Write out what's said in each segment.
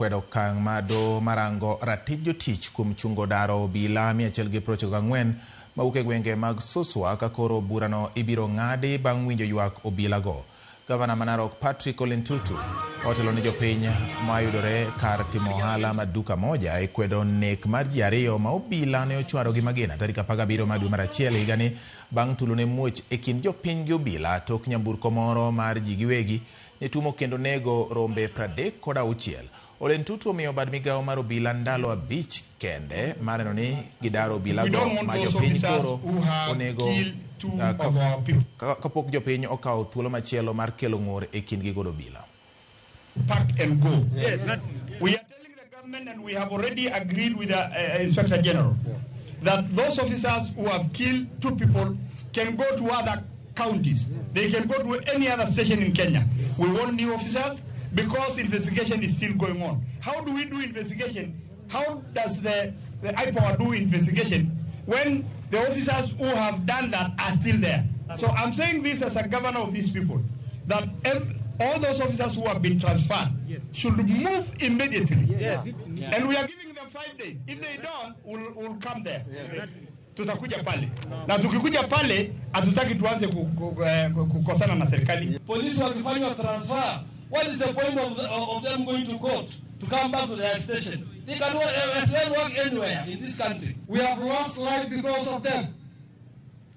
Kwedo okang' ma doho marango ratich jotich kuom chungo daro obila 194 mawuok e gwenge mag Suswa ka koro burano ibiro ng'adi bang' winjo ywak obilago. Gavana ma Narok Patrick Ole Ntutu otelo ne jopiny mayudore kar timo ohala ma duka moja e kwedo nek mar ji ariyo ma obila ne ochwado gi magina tarik 17 mar dwe mar achiel higani bang' tulo ne muoch e kind jopiny gi obila tok nyamburko moro mar ji giwegi ne tumo kendo nego rombe 36. Ole Ntutu omiyo bad migawo mar obila ndalo 5 kende mar neno ni gidaro obilago ma jopiny koro onego kapok jopiny okawo thuolo machielo mar kelo ng'ur e kindgi kod obila. Pack and go. Yes. We are telling the government, and we have already agreed with the Inspector General, that those officers who have killed two people can go to other counties. They can go to any other station in Kenya. We want new officers because investigation is still going on. How do we do investigation? How does the IPOA do investigation when the officers who have done that are still there? So I'm saying this as a governor of these people, that all those officers who have been transferred should move immediately. And we are giving them 5 days. If they don't, we'll come there. Tutakuja pale. Na tukikuja pale, hatutaki tuanze kukosana na serikali. Polisi wakifanywa transfer, what is the point of them going to court to come back to their station? They can as well work anywhere in this country. We have lost life because of them.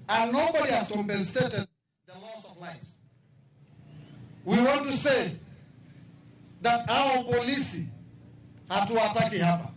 And nobody has compensated the loss of lives. We want to say that our police hatuwataki hapa.